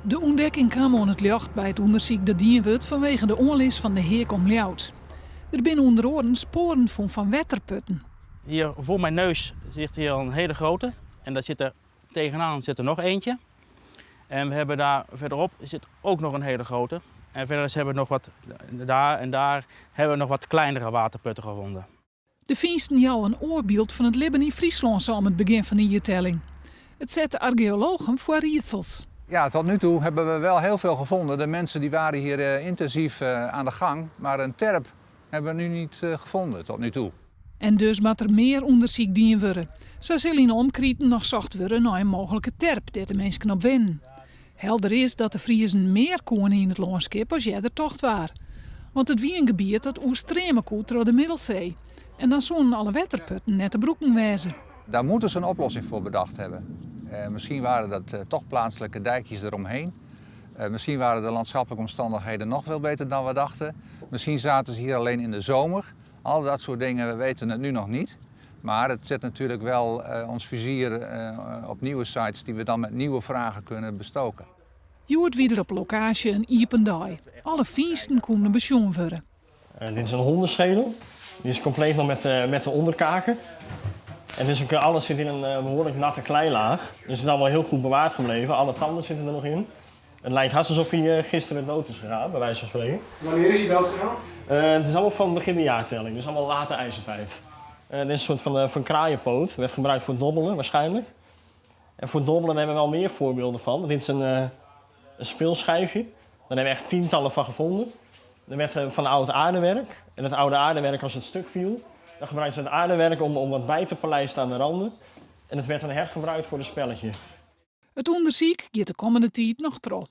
De ûntdekking kaam oan it ljocht by it ûndersyk dat dien wurdt fanwegen de oanlis fan de Heak om Ljouwert. Der binne ûnder oaren spoaren fûn fan wetterputten. Hier voor mijn neus zit hier al een hele grote en daar zit er tegenaan zit er nog eentje. En we hebben daar verderop zit ook nog een hele grote. En verder hebben we nog wat, daar en daar hebben we nog wat kleinere waterputten gevonden. De fynsten jouwe in oar byld fan it libben yn Fryslân sa om it begjin fan de jiertelling. It set de argeologen foar riedsels. Ja, tot nu toe hebben we wel heel veel gevonden. De mensen die waren hier intensief aan de gang, maar een terp hebben we nu niet gevonden tot nu toe. En dus moat der mear ûndersyk dien wurde. Sa sil yn 'e omkriten noch socht wurde nei in mooglike terp dêr't de minsken op wennen. Helder is dat de Friezen mear koene yn it lânskip as earder tocht waard. Want it wie in gebiet dat oerstreame koe troch de Middelsee. En dan soenen alle wetterputten net te brûken wêze. Daar moeten ze een oplossing voor bedacht hebben. Misschien waren dat toch plaatselijke dijkjes eromheen. Misschien waren de landschappelijke omstandigheden nog veel beter dan we dachten. Misschien zaten ze hier alleen in de zomer. Al dat soort dingen, we weten het nu nog niet. Maar het zet natuurlijk wel ons vizier op nieuwe sites die we dan met nieuwe vragen kunnen bestoken. Hjoed wie der op lokaasje in iepen dei. Alle fynsten koene besjoen wurde. Dit is in hondenschedel. Die is compleet nog met de onderkaken. En dus ook, alles zit in een behoorlijk natte kleilaag. Dus het is allemaal heel goed bewaard gebleven. Alle tanden zitten er nog in. Het lijkt haast alsof hij gisteren dood is gegaan, bij wijze van spreken. Wanneer is hij dood gegaan? Het is allemaal van begin de jaartelling, dus allemaal late ijzertijd. Dit is een soort van kraaienpoot. Werd gebruikt voor dobbelen waarschijnlijk. En voor dobbelen hebben we wel meer voorbeelden van. Dit is een speelschijfje. Daar hebben we echt tientallen van gevonden. Er werd van oud aardewerk. En dat oude aardewerk, als het stuk viel, dan gebruikten ze het aardewerk om wat bij te polijsten aan de randen. En het werd dan hergebruikt voor een spelletje. It ûndersyk giet de kommende tiid noch troch.